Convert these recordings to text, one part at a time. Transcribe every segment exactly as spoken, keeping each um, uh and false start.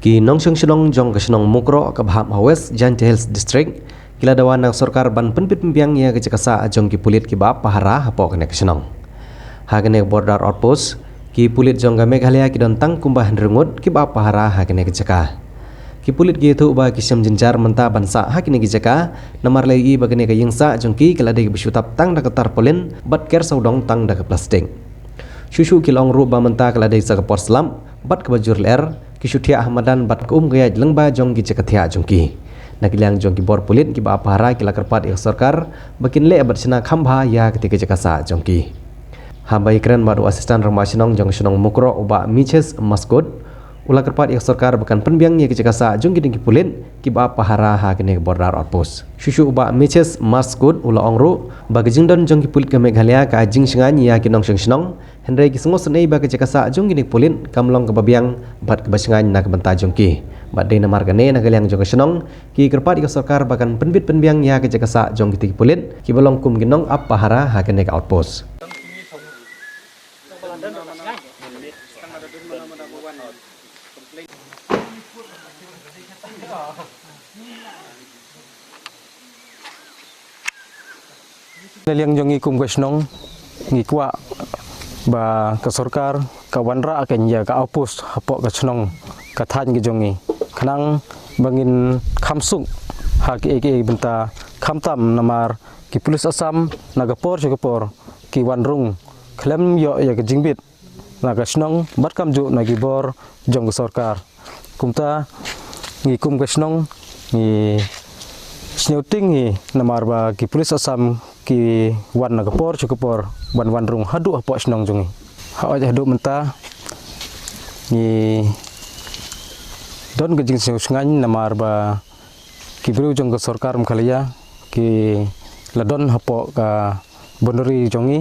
Ki nongshong shnong jong ka shnong Mukroh kaba hap ha West Jaintia Hills District ki la dawa na ka sorkar ban pynbit pynbiang ïa ka jaka sah jong ki pulit kiba ap pahara hapoh kane ka shnong. Ha kane ka border outpost, ki pulit jong ka Meghalaya ki don tang kumba hynriew ngut kiba ap pahara ha kane ka jaka. Ki pulit ki ïathuh ba ki shem jynjar mynta ban sah ha kine ki jaka, namar la ïohi ba kane ka ïing sah jong ki ka la dei kaba shu tap tang da ka tarpaulin bad ker sawdong tang da ka plastik. Shuh shuh ki la ong ruh ba mynta ka la dei sa ka por slap bad kaba jur lyer, ki shu thiah ha madan bad ka um ka ïaid lyngba jong ki jaka thiah jong ki. Na ka liang jong ki bor pulit kiba ap pahara ki la kyrpad ïa ka sorkar ba kin leh bad shna kham bha ïa kata ka jaka sah jong ki. Haba ïakren bad u Assistant Rangbah Shnong jong ka shnong Mukroh, u Bah Miches Maskut, u la kyrpad ïa ka sorkar ba kan pynbiang ïa ka jaka sah jong kine ki pulit kiba ap pahara ha kane ka border outpost. Shuh shuh u Bah Miches Maskut u la ong ruh ba ka jingdon jong ki pulit ka Meghalaya ka ai jingshngaiñ ïa ki nongshong shnong, hynrei ki sngewsynei ba ka jaka sah jong kine ki pulit kam long kaba biang bad kaba shngaiñ na ka bynta jong ki. Bad dei namar kane, na ka liang jong ka shnong ki kyrpad ïa ka sorkar ba kan pynbit pynbiang ïa ka jaka sah jong kitei ki pulit kiba long kum ki nong ap pahara ha kane ka outpost. Na liang jong ngi kum ka shnong, ngi kwah ba ka sorkar ka wanrah ka ïa ka outpost hapoh ka shnong ka thaiñ ka jong ngi, khnang ba ngin kham suk ha kiei kiei bynta, khamtam namar ki pulit Assam na ka por sha ka por ki wan rung khlem ïoh ïa ka jingbit na ka shnong bad kumjuh na ki bor jong ka sorkar. Kumta ngi kum ka shnong ngi sngewtieng hi namar ba ki pulit Assam ki wan na ka por sha ka por ban wan rung haduh hapoh shnong jong ngi. Hooid, haduh mynta ngi don ka jingsngewshngaiñ namar ba ki briew jong ka sorkar Meghalaya ki la don hapoh ka boundary jong ngi,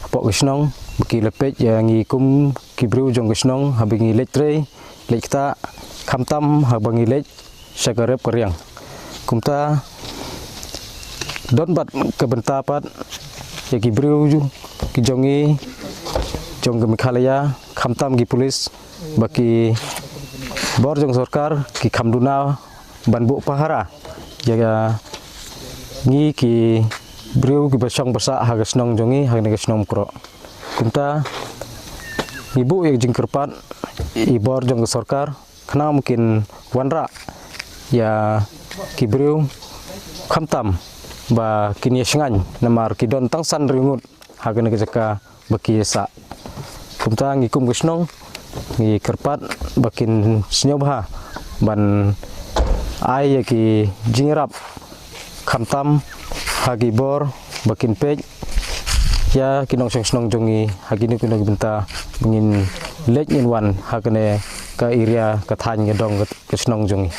hapoh ka shnong, ba ki la peit ïa ngi kum ki briew jong ka shnong haba ngi leit trei leit ktah, khamtam haba ngi leit sha ka rep ka riang. Kumta don bad ka bynta pat ïa ki briew ju-, ki jong ngi jong ka Meghalaya, khamtam ki pulit, ba ki bor jong sorkar ki kham duna ban buh pahara ïa ngi ki briew kiba shong ba sah ha ka shnong jong ngi, ha kane ka shnong Mukroh. Kumta ngi buh ïa ka jingkyrpad ïa i bor jong ka sorkar khnang ba kin wanrah ïa ki briew khamtam ba kin ïa shngaiñ namar ki don tang san hynriew ngut ha kane ka jaka ba ki ïa sah. Kumta ngi kum ka shnong ngi kyrpad ba kin sngewbha ban ai ïa ki jingïarap khamtam ha ki bor ba kin peit ïa ki nongshong shnong jong ngi ha kine kine ki bynta ba ngin leit ngin wan ha kane ka area ka thaiñ ka dong ka shnong jong ngi.